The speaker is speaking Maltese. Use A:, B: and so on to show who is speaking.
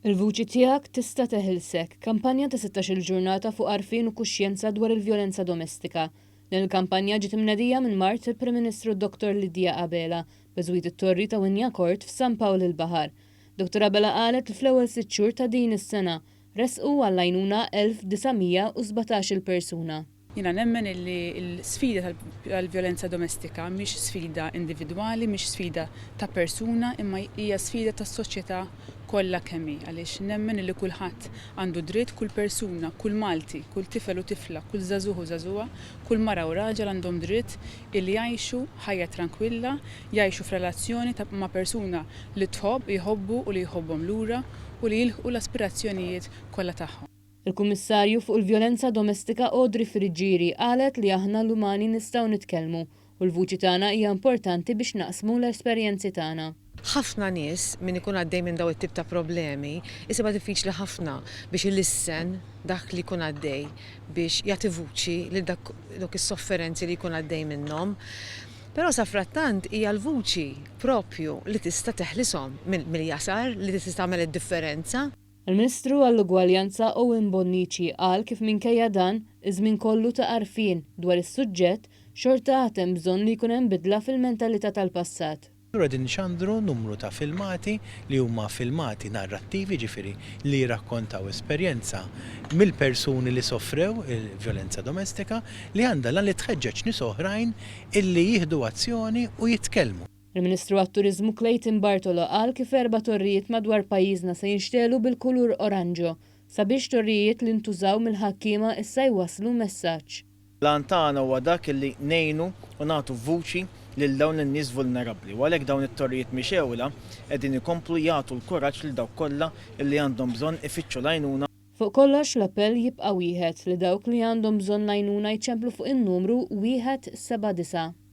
A: Il-vuċi tiegħek tista' teħilsek, kampanja ta' 16-il ġurnata fuq għarfien u kuxjenza dwar il-vjolenza domestika. Din il-kampanja ġiet imnedija minn mart il-Prim Ministru Dottor Lydia Abela b'eżwit it-Torri ta' Wignacourt f'San Pawl il-Baħar. Dottor Abela qalet li fl-ewwel sitt xhur ta' din is-sena, resqu għall-għajnuna 1,917 il persuna.
B: Jiena nemmen illi l-sfida tal-vjolenza domestika mhix sfida individwali, mhix sfida ta' persuna imma hija sfida tas-soċjetà kollha kemm hi għaliex nemmen illi kulħadd għandu dritt, kull persuna, kull Malti, kull tifel u tifla, kull żagħżugħ u żagħżugħa, kull mara u raġel għandhom dritt illi jgħixu ħajja trankwilla, jgħixu f'relazzjoni ta' ma' persuna li tħobb, jħobbu u li jħobbhom lura u li jilħqu l-aspirazzjonijiet kollha tagħhom.
A: Il-Kummissarju fuq il-Vjolenza Domestika Audrey Friggieri qalet li aħna l-umani nistgħu nitkellmu u l-vuċi tagħna hija importanti biex naqsmu l-esperjenzi tagħna.
C: Ħafna nies, min ikun għaddej minn dawn it-tip ta' problemi, isibha diffiċli ħafna biex ilissen dak li jkun għaddej, biex jagħti vuċi lil dak dawk is-sofferenzi li jkun għaddej minnhom. Però safrattant hija l-vuċi propju li tista' teħlishom mill-jasar, li tista' tagħmel id-differenza.
A: Il-Ministru għall-Ugwaljanza Owen Bonnici qal kif minkejja dan, iż-żmien kollu ta' għarfien dwar is-suġġett, xorta għad hemm bżonn li jkun hemm bidla fil-mentalità tal-passat.
D: Allura qegħdin nxandru numru ta' filmati li huma filmati narrattivi, jiġifieri li jirrakkontaw esperjenza mill-persuni li sofrew il-vjolenza domestika li għandha l-għan li tħeġġeġ nies oħrajn illi jieħdu azzjoni u jitkellmu.
A: Il-Ministru għat-Turiżmu Clayton Bartolo qal kif erba' torrijiet madwar pajjiżna se jinxtegħlu bil-kulur oranġo sabiex torrijiet li ntużaw mill-ħakkiema issa jwasslu messaġġ.
E: L-għan tagħna huwa dak li ngħinu u nagħtu vuċi lil dawn in-nies vulnerabbli u għalhekk dawn it-torrijiet mixgħula qegħdin ikomplu jagħtu l-kuraġġ lil dawk kollha li għandhom bżonn ifittxu l-għajnuna.
A: Fuq kollox l-appell jibqa' wieħed li dawk li għandhom bżonn l-għajnuna jċemplu fuq in-numru 179.